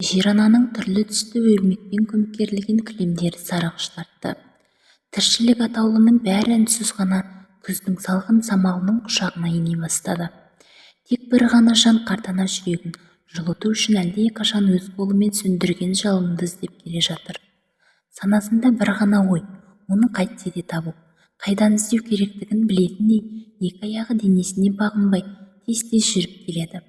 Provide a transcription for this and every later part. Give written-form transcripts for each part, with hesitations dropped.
Жер-ананың түрлі-түсті өрмекпен көмкерілген кілемдері сарғыш тартты. Тіршілік атаулының бәрі үнсіз ғана күздің салқын самалының құшағына ене бастады. Тек бір ғана жан қарт ана жүрегін жылыту үшін әлдеқашан өз қолымен сөндірген жалынды іздеп келе жатыр. Санасында бір ғана ой: оны қайтсе де табу. Қайдан іздеу керектігін білетіндей, екі аяғы денесіне бағынбай, тез-тез жүріп келеді.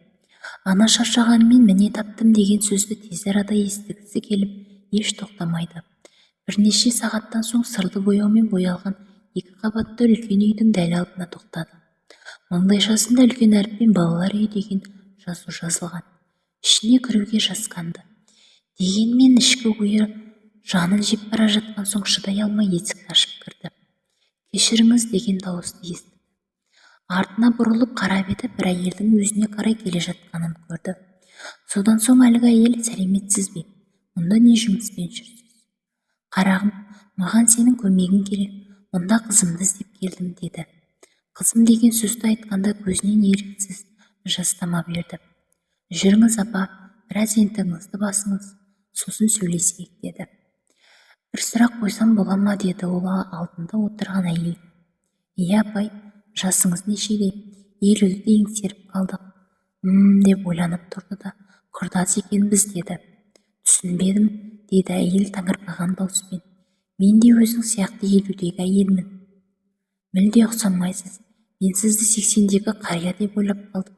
Ана шаршағанымен, міне, таптым деген сөзді тез арада естігісі келіп, еш тоқтамайды. Бірнеше сағаттан соң сырлы бояумен боялған екі қабатты үлкен үйдің дәл алдына тоқтады. Маңдайшасында үлкен әріппен «Балалар үйі» деген жазу жазылған. Ішіне кіруге жасқанды. Дегенмен ішкі ойы жанын жеп бара жатқан соң, шыдай алмай есікті ашып кірді. «Кешіріңіз», – деген дауысты естіді. Артына бұрылып қарап еді, бір әйелдің өзіне қарай келе жатқанын көрді. Содан соң әлгі әйел: «Сәлеметсіз бе? Мұнда не жұмыспен жүрсіз?» «Қарағым, маған сенің көмегің керек. Мұнда қызымды іздеп келдім», – деді. «Қызым» деген сөзді айтқанда көзінен еріксіз жас тама берді. «Жүріңіз, апа, біраз ентігіңізді басыңыз, сосын сөйлесейік», – деді. «Бір сұрақ қойсам бола ма?» – деді ол алдында отырған әйел. «Иә, апай, жасыңыз нешеде?» «50-ді еңсеріп қалдық». «М-м», деп ойланып тұрды да, «Құрдас екенбіз», – деді. «Түсінбедім», – деді әйел таңырқаған дауыспен. «Мен де өзің сияқты 50-дегі әйелмін». «Мүлде ұқсамайсыз. Мен сізді 80-дегі қария деп ойлап қалдым».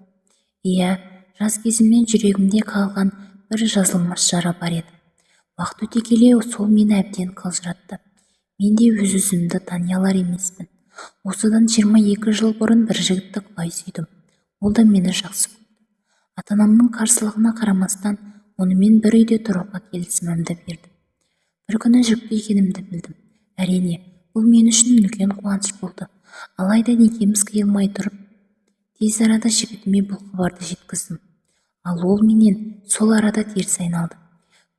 «Иә, жас кезімнен жүрегімде қалған бір жазылмас жара бар еді. Уақыт өте келе сол мені әбден қалжыратты. Мен де өз-өзімді тани алар емеспін. Осыдан 22 жыл бұрын бір жігітті құлай сүйдім. Ол да мені жақсы көрді. Ата-анамның қарсылығына қарамастан, онымен бір үйде тұруға келісімімді бердім. Бір күні жүкті екенімді білдім. Әрине, бұл мен үшін үлкен қуаныш болды. Алайда некеміз қиылмай тұрып, тез арада жігітіме бұл хабарды жеткіздім. Ал ол менен сол арада теріс айналды.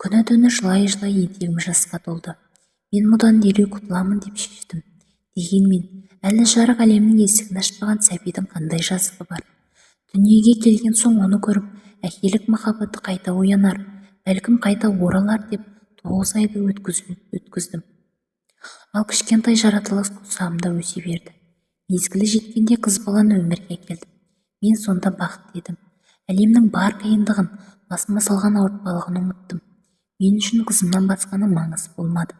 Күні-түні жылай-жылай етегім жасқа толды. Мен бұдан дереу құтыламын деп шештім. Дегенмен әлі жарық әлемнің есігін ашпаған сәбидің қандай жазығы бар? Дүниеге келген соң оны көріп, әкелік махаббаты қайта оянар, бәлкім, қайта оралар деп 9 айды өткіздім. Ал кішкентай жаратылыс құрсағымда өсе берді. Мезгілі жеткенде қыз баланы өмірге әкелдім. Мен сонда бақытты едім. Әлемнің бар қиындығын, басыма салған ауыртпалығын ұмыттым. Мен үшін қызымнан басқаның маңызы болмады.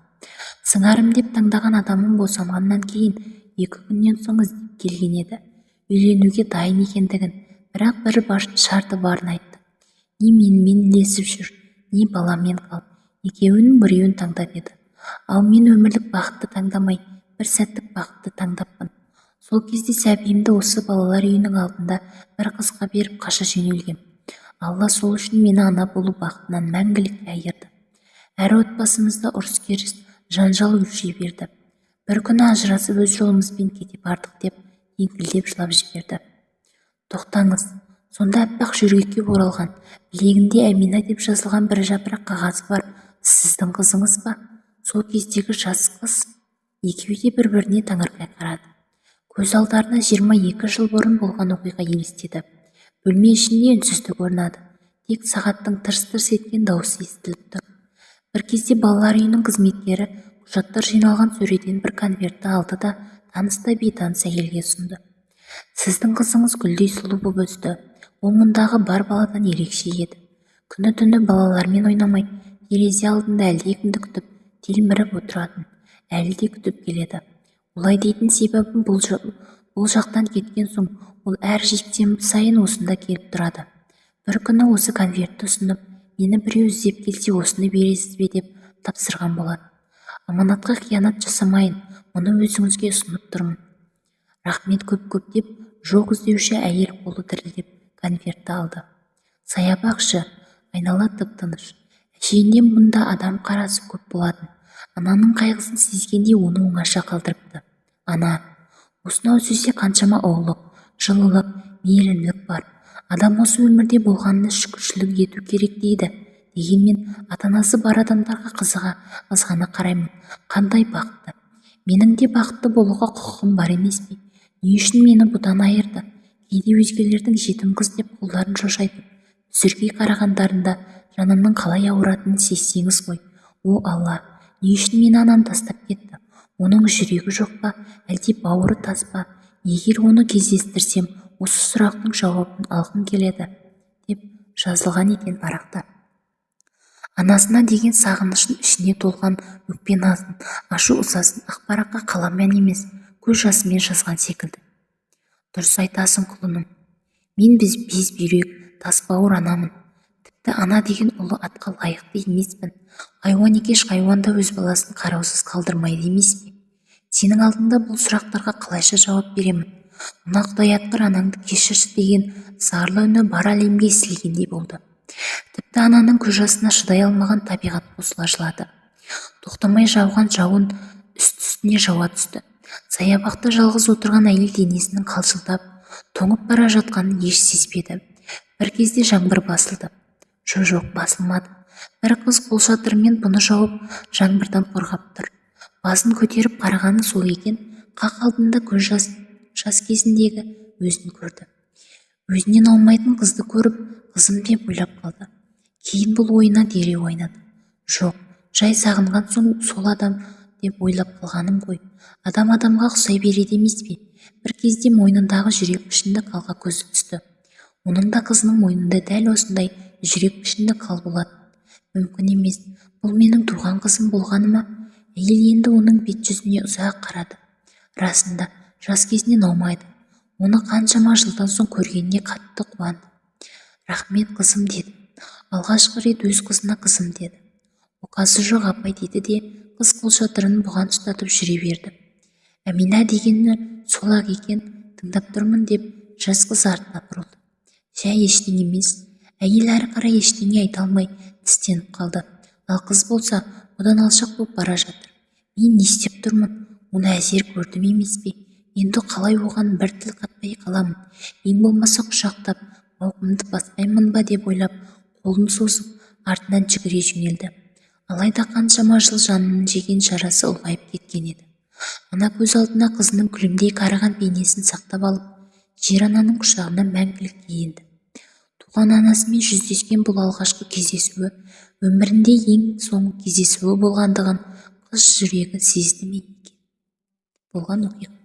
Сыңарым деп таңдаған адамым босанғаннан кейін 2 күннен соң іздеп келген еді. Үйленуге дайын екендігін, бірақ бір шарты барын айтты: не менімен ілесіп жүр, не баламмен қал, екеуінің біреуін таңда деді. Ал мен өмірлік бақытты таңдамай, бір сәттік бақытты таңдаппын. Сол кезде сәбиімді осы балалар үйінің алдында бір қызға беріп, қаша жөнелгем. Алла сол үшін мені ана болу бақытынан мәңгілікке айырды. Әрі отбасымызда ұрыс-керіс, жанжал өрши берді. Бір күні ажырасып, өз жолымызбен кете бардық, деп еңкілдеп жылап жіберді. «Тоқтаңыз, сонда аппақ жөргекке оралған, білегінде Әмина деп жазылған бір жапырақ қағазы бар сіздің қызыңыз ба?» Сол кездегі жас қыз екеуі де бір-біріне таңырқай қарады. Көз алдарына 22 жыл бұрын болған оқиға елестеді. Бөлме ішінде үнсіздік орнады. Тек сағаттың тырс-тырс еткен дауысы естіліп тұр. Бір кезде балалар үйінің қызметкері құжаттар жиналған сөреден бір конвертті алды да, таныс та бейтаныс әйелге ұсынды. «Сіздің қызыңыз гүлдей сұлу боп өсті. Ол мұндағы бар баладан ерекше еді. Күні-түні балалармен ойнамай, терезе алдында әлдекімді күтіп, телміріп отыратын. Әлі де күтіп келеді. Олай дейтін себебім, бұл жақтан кеткен соң ол әр жексенбі сайын осында келіп тұрады. Бір күні осы конвертті ұсынып, мені біреу іздеп келсе, осыны бересіз бе деп тапсырған болатын. Аманатқа қиянат жасамайын, мұны өзіңізге ұсынып тұрмын. Рахмет көп-көп», – деп, жоқ іздеуші әйел қолы дірілдеп конвертті алды. Саябақ іші, айнала тып-тыныш. Әшейінде мұнда адам қарасы көп болатын. Ананың қайғысын сезгендей, оны оңаша қалдырыпты. Ана! Осынау сөзде қаншама ұлылық, жылылық, мейірімділік бар. Адам осы өмірде болғанына шүкіршілік ету керек дейді. Дегенмен ата-анасы бар адамдарға қызыға, қызғана қараймын. Қандай бақытты! Менің де бақытты болуға құқығым бар емес пе? Не үшін мені бұдан айырды? Кейде өзгелердің жетім қыз деп қолдарын шошайтып, мүсіркей қарағандарында Жанымның қалай ауыратынын сезсеңіз ғой. О, Алла, не үшін мені анам тастап кетті? Оның жүрегі жоқ па, әлде бауыры тас па? Егер оны кездестірсем, осы сұрақтың жауабын алғым келеді, деп жазылған екен парақта. Анасына деген сағынышын, ішіне толған өкпе-назын, ашу-ызасын ақ параққа қаламмен емес, көз жасымен жазған секілді. Дұрыс айтасың, құлыным. Мен безбүйрек, тас бауыр анамын. Тіпті ана деген ұлы атқа лайықты емеспін. Хайуан екеш хайуан да өз баласын қараусыз қалдырмайды емес пе? Сенің алдыңда бұл сұрақтарға қалайша жауап беремін? Мына құдай атқыр анаңды кешірші деген зарлы үні бар әлемге естілгендей болды. Тіпті ананың көз жасына шыдай алмаған табиғат қосыла жылады. Тоқтамай жауған жауын үсті-үстіне жауа түсті. Саябақта жалғыз отырған әйел денесінің қалшылдап, тоңып бара жатқанын еш сезбеді. Бір кезде жаңбыр басылды. Жо-жоқ, басылмады. Бір қыз қолшатырымен бұны жауып, жаңбырдан қорғап тұр. Басын көтеріп қарағаны сол екен, қақ алдында көз жас кезіндегі өзін көрді. Өзінен аумайтын қызды көріп, қызым деп ойлап қалды. Кейін бұл ойына дереу айнады. Жоқ, жай сағынған соң сол адам деп ойлап қалғаным ғой. Адам адамға ұқсай береді емес пе? Бір кезде мойнындағы жүрек пішінді қалға көзі түсті. Оның да қызының мойнында дәл осындай жүрек пішінді қал болатын. Мүмкін емес, бұл менің туған қызым болғаны ма? Әйел енді оның бет жүзіне ұзақ қарады. Расында, жас кезінен аумайды. Оны қаншама жылдан соң көргеніне қатты қуанды. Рахмет, қызым, деді. Алғашқы рет өз қызына қызым деді. Оқасы жоқ, апай, деді де қыз қолшатырын бұған ұстатып жүре берді. Әмина дегені сол-ақ екен, тыңдап тұрмын, деп жас қыз артына бұрылды. Жай ештеңе емес. Әйел әрі қарай ештеңе айта алмай тістеніп қалды. Ал қыз болса, одан алшақ боп бара жатыр. Мен не істеп тұрмын? Оны әзер көрдім емес пе? Енді қалай оған бір тіл қатпай қаламын? Ең болмаса құшақтап, мауқымды баспаймын ба деп ойлап, қолын созып, артынан жүгіре жөнелді. Алайда қаншама жыл жанын жеген жарасы ұлғайып кеткен еді. Ана көз алдына қызының күлімдей қараған бейнесін сақтап алып, жер-ананың құшағына мәңгілікке енді. Туған анасымен жүздескен бұл алғашқы кездесуі өмірінде ең соңғы кездесуі болғандығын қыз жүрегі сезді ме екен? Болған оқиға.